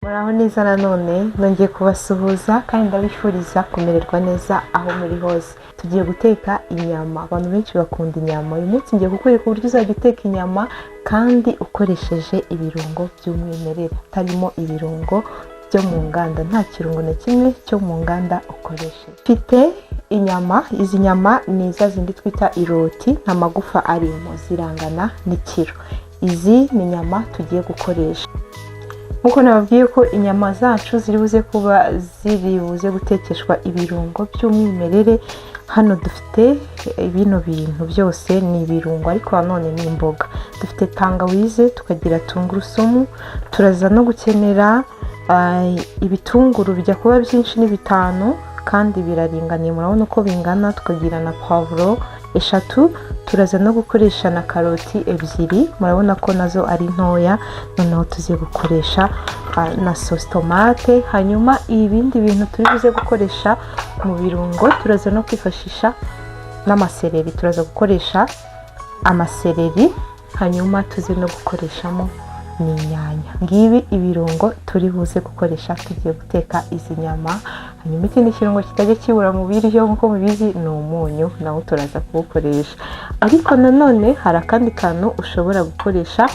Muraho neza nanone nongeye kubasuhuza kandi ndabifuriza kumererwa neza aho muri hose. Tugiye guteka inyama, abantu benshi bakunda inyama. Uyu munsi ngiye kukwereka uburyo uzajya uteka inyama kandi ukoresheje ibirungo by'umwimerere, hatarimo ibirungo byo mu nganda, nta kirungo na kimwe cyo mu nganda ukoresheje. Mfite inyama, izi nyama ni za zindi twita iroti, nta magufa arimo, zirangana n'ikiro. Izi ni inyama tugiye gukoresha. Nk'uko nababwiye ko inyama zacu ziri buze kuba ziri buze gutekeshwa ibirungo by'umwimerere, hano dufite bino bintu byose ni ibirungo ariko nanone ni imboga. Dufite tangawize, tukagira tungurusumu, turaza no gukenera ibitunguru bijya kuba byinshi, ni bitanu kandi biraringaniye, murabona uko bingana. Tukagira na pavuro 3, turaza no gukoresha na karoti 2, murabona ko nazo ari ntoya. Noneho tuze gukoresha na sositomate. Hanyuma ibindi bintu turi buze gukoresha mu birungo, turaza no kwifashisha n'amasereri, turaza gukoresha amasereri, hanyuma tuze no gukoreshamo n'inyanya. Ngibi ibirungo turi buze gukoresha tugiye guteka izi nyama. Hanyuma ikindi kirungo kitajya kibura mu biryo nk'uko mubizi ni umunyu, nawo turaza kuwukoresha. Ariko nanone hari akandi kantu ushobora gukoresha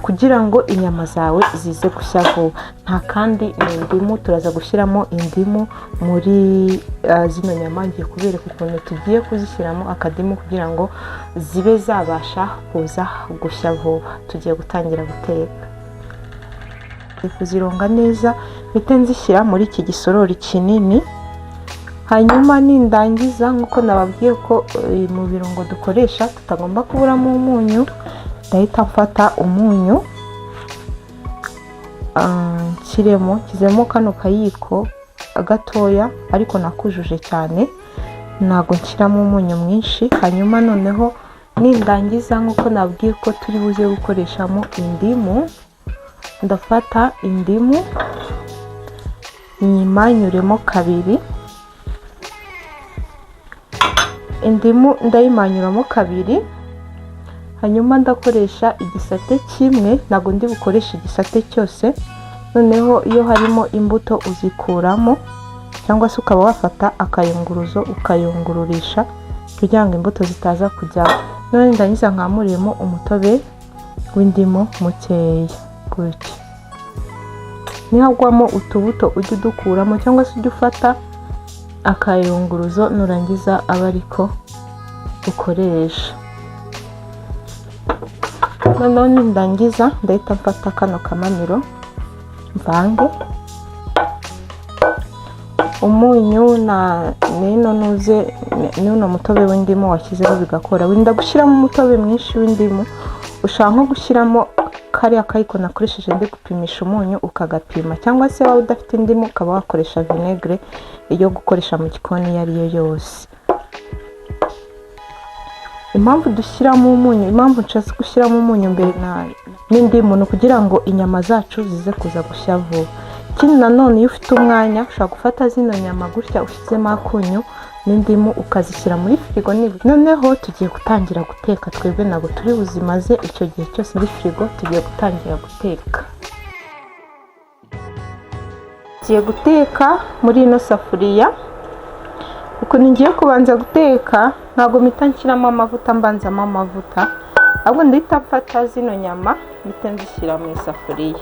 kugira ngo inyama zawe zize gushya vuba, nta kandi ni indimu. Turaza gushyiramo indimu muri zino nyama. Ngiye kubereka ukuntu tugiye kuzishyiramo akadimu kugira ngo zibe zabasha kuza gushya vuba. Tugiye gutangira guteka, kuzironga neza mpite nzishyira muri iki gisorori kinini. Hanyuma nindangiza, nk'uko nababwiye ko mu birungo dukoresha tutagomba kuburamo umunyu, ndahita mfata umunyu nshyiremo, nshyizemo kano kayiko gatoya ariko nakujuje cyane, ntabwo nshyiramo umunyu mwinshi. Hanyuma noneho nindangiza, nk'uko nabwiye ko turi buze gukoreshamo indimu, ndafata indimu nyimanyuremo kabiri. Indimu ndayimanyuramo kabiri, hanyuma ndakoresha igisate kimwe, ntabwo ndi bukoreshe igisate cyose. Noneho iyo harimo imbuto uzikuramo, cyangwa se ukaba wafata akayunguruzo ukayungururisha kugira ngo imbuto zitaza kujyamo. None ndangiza nkamuriyemo umutobe w'indimu mukeya gutya. Nihagwamo utubuto ujye udukuramo, cyangwa se ujye ufata akayunguruzo nurangiza abe ariko ukoresha. Noneho nindangiza ndahita mfata kano kamamiro mvange umunyu na n'ino nuze n'uno mutobe w'indimu washyizeho bigakora. Wirinda gushyiramo umutobe mwinshi w'indimu, ushobora nko gushyiramo kariya kayiko nakoresheje ndi gupimisha umunyu ukagapima, cyangwa se waba udafite indimu ukaba wakoresha vinegere yo gukoresha mu gikoni iyo ari yo yose. Impamvu dushyiramo umunyu, impamvu nshatse gushyiramo umunyu mbere n'indimu, ni ukugira ngo inyama zacu zize kuza gushya vuba. Ikindi nanone, iyo ufite umwanya ushobora gufata zino nyama gutya ushyizemo akunyu n'indimu ukazishyira muri firigo. Noneho tugiye gutangira guteka, twebwe ntabwo turi buzimaze icyo gihe cyose muri firigo, tugiye gutangira guteka. Tugiye guteka muri ino safuriya. Ukuntu ngiye kubanza guteka, ntabwo mpita nshyiramo amavuta, mbanzamo amavuta, ahubwo ndahita mfata zino nyama mpita nzishyira mu isafuriya.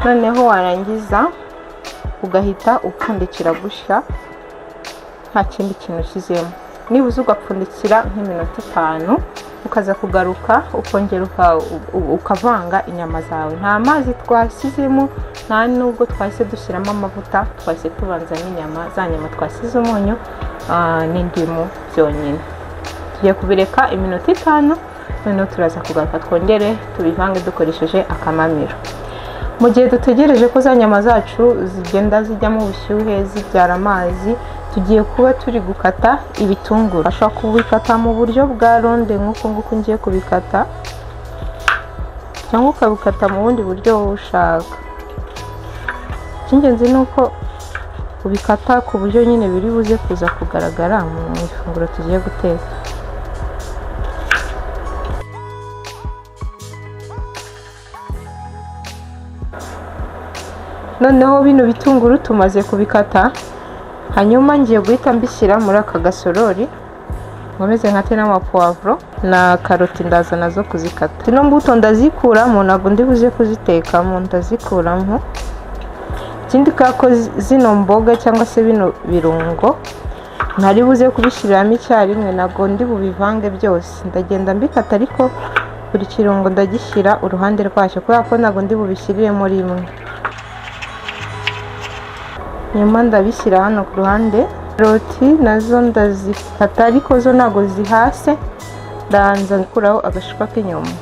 Noneho warangiza ugahita upfundikira gushya nta kindi kintu ushyizemo, nibuze ugapfundikira nk'iminota 5, ukaza kugaruka ukongera ukavanga inyama zawe. Nta mazi twashyizemo, nta nubwo twahise dushyiramo amavuta, twahise tubanzamo inyama, za nyama twasize umunyu n'indimu byonyine. Tugiye kubireka iminota 5, noneho turaza kugaruka twongere tubivange dukoresheje akamamiro. Mu gihe dutegereje ko za nyama zacu zigenda zijyamo ubushyuhe zibyara amazi, tugiye kuba turi gukata ibitunguru. Ushobora kubikata mu buryo bwa ronde nk'uku nguku ngiye kubikata, cyangwa ukabikata mu bundi buryo wowe ushaka. Icy'ingenzi ni uko Ubikata ku buryo nyine biri buze kuza kugaragara mu ifunguro tugiye guteka. Noneho bino bitunguru tumaze kubikata, hanyuma ngiye guhita mbishyira muri aka gasorori, nkomeze nkate n'amapuwavuro na karoti, ndaza nazo kuzikata. Zino mbuto ndazikuramo, ntabwo ndi buze kuzitekamo, ndazikuramo. Ikindi kubera ko zino mboga cyangwa se bino birungo ntari buze kubishyiriramo icyarimwe, ntabwo ndi bubivange byose, ndagenda mbikata, ariko buri kirungo ndagishyira uruhande rwacyo kubera ko ntabwo ndi bubishyiriremo rimwe. Nyuma ndabishyira hano ku ruhande. Karoti nazo ndazikata, ariko zo ntabwo zihase, ndabanza gukuraho agashishwa k'inyuma.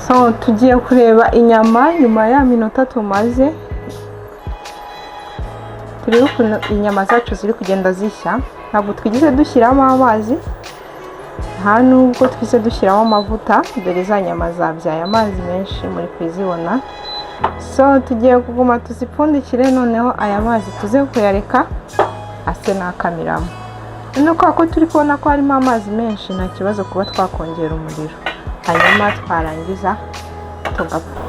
So tugiye kureba inyama nyuma ya minota tumaze, turebe ukuntu inyama zacu ziri kugenda zishya. Ntabwo twigeze dushyiramo amazi, nta nubwo twigeze dushyiramo amavuta. Dore za nyama zabyaye amazi menshi, muri kuzibona. So tugiye kuguma tuzipfundikire, noneho aya mazi tuze kuyareka ase n'akamiramo. Noneho kubera ko turi kubona ko harimo amazi menshi, nta kibazo kuba twakongera umuriro, hanyuma twarangiza tugapfa.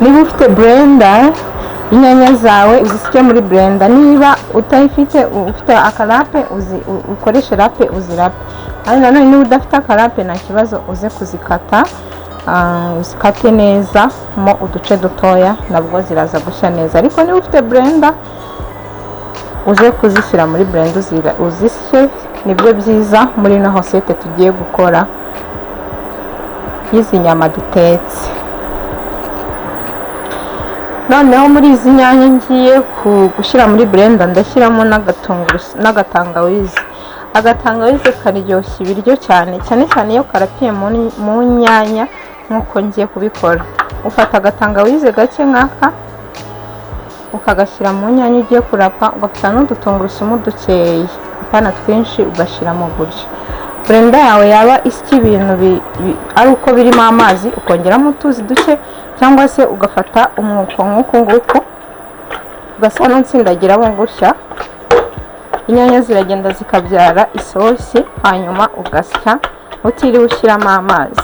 Niba ufite blender, inyanya zawe uzisye muri blender. Niba utayifite, ufite akarâpe, ukoreshe râpe uzirape. Ariko nanone niba udafite akarâpe, nta kibazo, uze kuzikata, uzikate neza mo uduce dutoya, nabwo ziraza gushya neza. Ariko niba ufite blender, uze kuzishyira muri blender uzisye, nibyo byiza muri ino recette tugiye gukora y'izi nyama dutetse. Noneho muri izi nyanya ngiye gushyira muri blender, ndashyiramo n'agatangawizi. Agatangawizi karyoshya ibiryo cyane cyane cyane iyo karapiye mu nyanya nk'uko ngiye kubikora. Ufata agatangawizi gake nk'aka, ukagashyira mu nyanya ugiye kurapa, ugafata n'udutungurusumu dukeya, apana twinshi, ugashyiramo gutyo. Blender yawe yaba isya ibintu ari uko birimo amazi, ukongeramo utuzi duke, cyangwa se ugafata umwuko nk'uku nguku, ugasa n'utsindagiramo gutya. Inyanya ziragenda zikabyara isosi, hanyuma ugasya utiriwe ushyiramo amazi.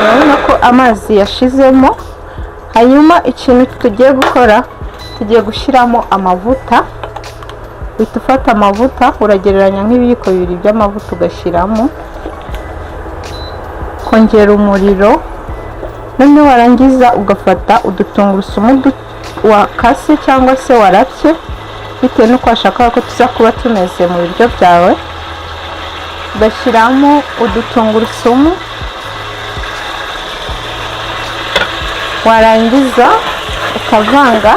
Urabona ko amazi yashizemo. Hanyuma ikintu tugiye gukora, tugiye gushyiramo amavuta. Uhita ufata amavuta, uragereranya nk'ibiyiko 2 by'amavuta, ugashyiramo, kongera umuriro. Noneho warangiza ugafata udutungurusumu wakase cyangwa se warapye, bitewe n'uko washaka ko tuza kuba tumeze mu biryo byawe, ugashyiramo udutungurusumu, warangiza ukavanga.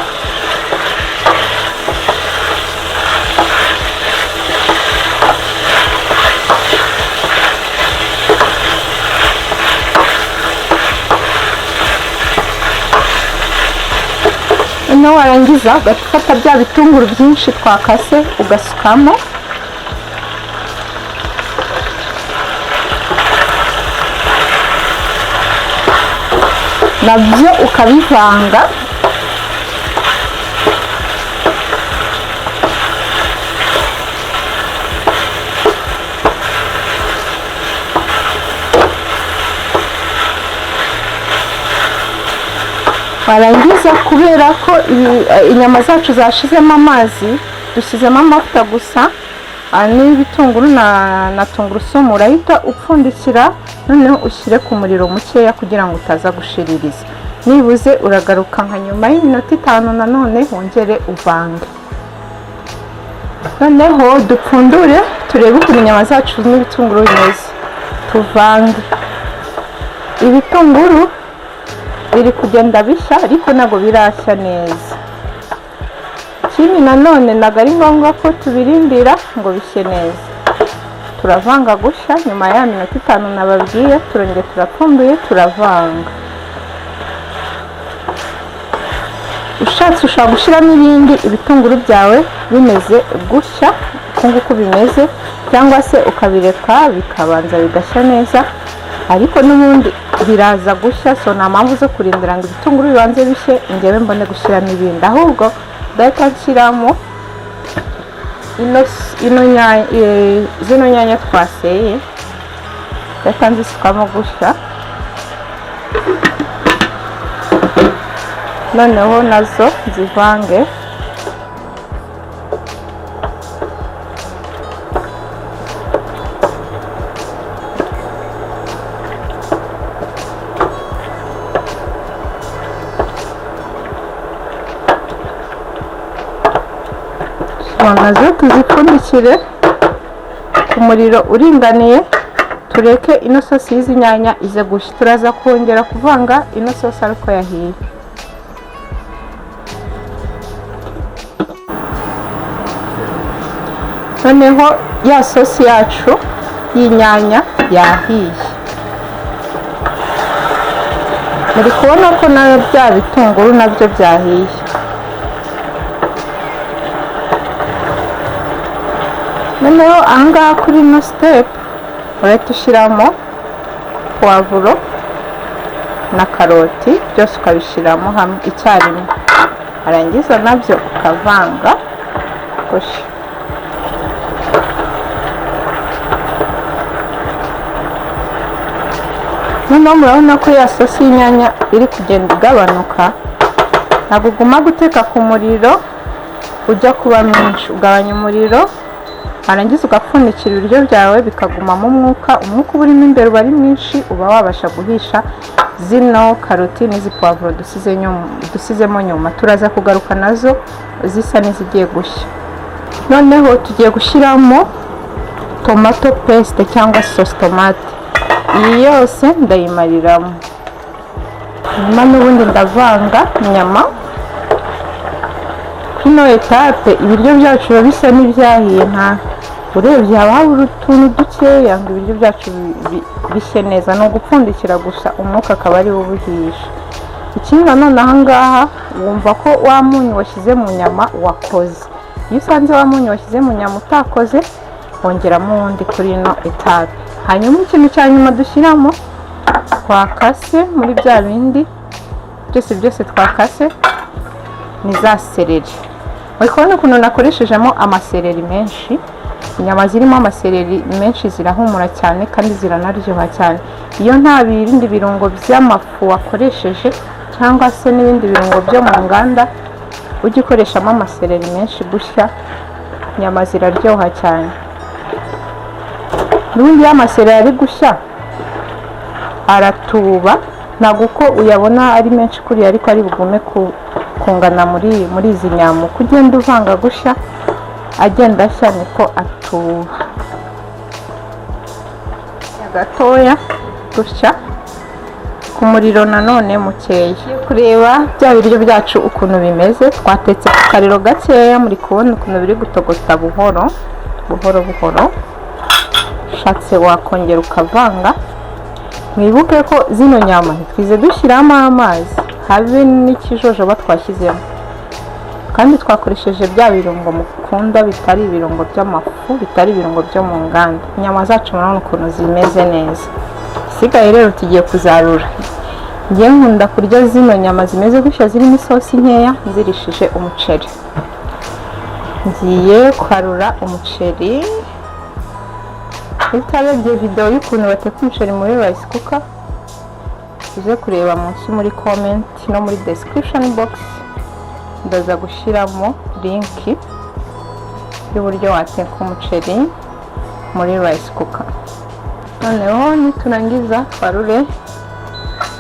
Noneho warangiza ugafata bya bitunguru byinshi twakase, ugasukamo. Nabyo ukabivanga. Warangiza, kubera ko inyama zacu zashizemo amazi, dushyizemo amavuta gusa n'ibitunguru na tungurusumu, urahita upfundikira, noneho ushyire ku muriro mukeya kugira ngo utaza gushiririza. Nibuze uragaruka nka nyuma y'iminota 5, nanone wongere uvange. Noneho dupfundure turebe ukuntu inyama zacu n'ibitunguru bimeze, tuvange. Ibitunguru biri kugenda bishya, ariko ntabwo birashya neza. Ikindi nanone, ntabwo ari ngombwa ko tubirindira ngo bishye neza. Turavanga gushya. Nyuma ya minota 5 nababwiye, turongera turapfunduye, turavanga. Ushatse ushobora gushyiramo ibindi, ibitunguru byawe bimeze gushya uku nguku bimeze, cyangwa se ukabireka bikabanza bigashya neza, ariko n'ubundi biraza gushya. So nta mpamvu zo kurindira ngo ibitunguru bibanze bishye ngewe mbone gushyiramo ibindi. Ahubwo ndahita nshyiramo ino nyanya, zino nyanya twaseye, ndahita nzisukamo gushya, noneho nazo zivange. Nazo tuzipfundikire ku muriro uringaniye, tureke ino sosi y'izi nyanya ize gushya. Turaza kongera kuvanga ino sosi ariko yahiye. Noneho ya sosi yacu y'inyanya yahiye, muri kubona ko nayo bya bitunguru nabyo byahiye. Noneho ahangaha kuri ino step urahita ushyiramo puwavuro na karoti, byose ukabishyiramo hamwe icyarimwe, warangiza nabyo ukavanga gushya. Noneho murabona ko ya sosi y'inyanya iri kugenda igabanuka. Ntabwo uguma guteka ku muriro ujya kuba mwinshi, ugabanya umuriro, warangiza ugapfundikira ibiryo byawe bikagumamo umwuka. Umwuka uba urimo imbere uba ari mwinshi, uba wabasha guhisha zino karoti n'izi puwavuro dusizemo nyuma. Turaza kugaruka nazo zisa n'izigiye gushya. Noneho tugiye gushyiramo tomato paste cyangwa sauce tomate. Iyi yose ndayimariramo, nyuma n'ubundi ndavanga inyama. Kuri ino étape ibiryo byacu biba bisa n'ibyahiye, nta urebye haba habura utuntu dukeya ngo ibiryo byacu bishye neza. Ni ugupfundikira gusa, umwuka akaba ari wo ubihisha. Ikindi nanone, aha ngaha wumva ko wa munyu washyize mu nyama wakoze. Iyo usanze wa munyu washyize mu nyama utakoze, wongeramo uwundi kuri ino étape. Hanyuma ikintu cya nyuma dushyiramo twakase muri bya bindi byose byose twakase ni za seleri. Muri kubona ukuntu nakoreshejemo amaseleri menshi. Inyama zirimo amaseleri menshi zirahumura cyane kandi ziranaryoha cyane. Iyo nta bindi birungo by'amafu wakoresheje cyangwa se n'ibindi birungo byo mu nganda, ujye ukoreshamo amaseleri menshi gushya, inyama ziraryoha cyane. N'ubundi iyo amaseleri ari gushya aratuba, ntabwo uko uyabona ari menshi kuriya ariko ari bugume kungana muri izi nyama. Uko ugenda uvanga gushya, agenda ashya, niko atuba gatoya gutya ku muriro nanone mukeya. Kureba bya biryo byacu ukuntu bimeze, twatetse ku kariro gakeya. Muri kubona ukuntu biri gutogota buhoro buhoro buhoro. Ushatse wakongera ukavanga. Mwibuke ko zino nyama ntitwize dushyiramo amazi, habe n'ikijojoba twashyizemo, kandi twakoresheje bya birungo mukunda, bitari ibirungo by'amafu, bitari ibirungo byo mu nganda. Inyama zacu murabona ukuntu zimeze neza. Isigaye rero tugiye kuzarura. Ngiye nkunda kurya zino nyama zimeze gutya zirimo isosi nkeya nzirishije umuceri. Ngiye kwarura umuceri. Utarebye videwo y'ukuntu bateka umuceri muri rice cooker, uze kureba munsi muri comment no muri description box, ndaza gushyiramo link y'uburyo wateka umuceri muri rice cooker. Noneho niturangiza twarure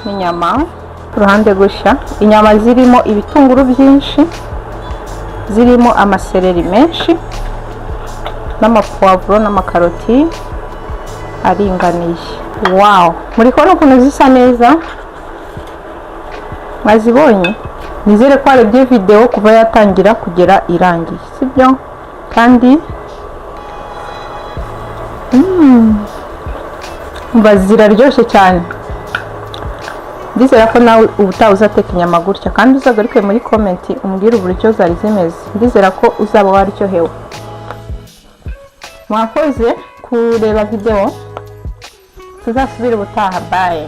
n'inyama ku ruhande gushya. Inyama zirimo ibitunguru byinshi, zirimo amaseleri menshi n'amapuwavuro n'amakaroti aringaniye. Wow, muri kubona ukuntu zisa neza? Mwazibonye? Nizere ko warebye videwo kuva yatangira kugera irangiye, sibyo? Kandi umva, ziraryoshye cyane. Ndizera ko nawe ubutaha uzateka inyama gutya, kandi uzagaruke muri comment umbwire uburyo zari zimeze. Ndizera ko uzaba waryohewe. Mwakoze kureba videwo, tuzasubire ubutaha. Bye.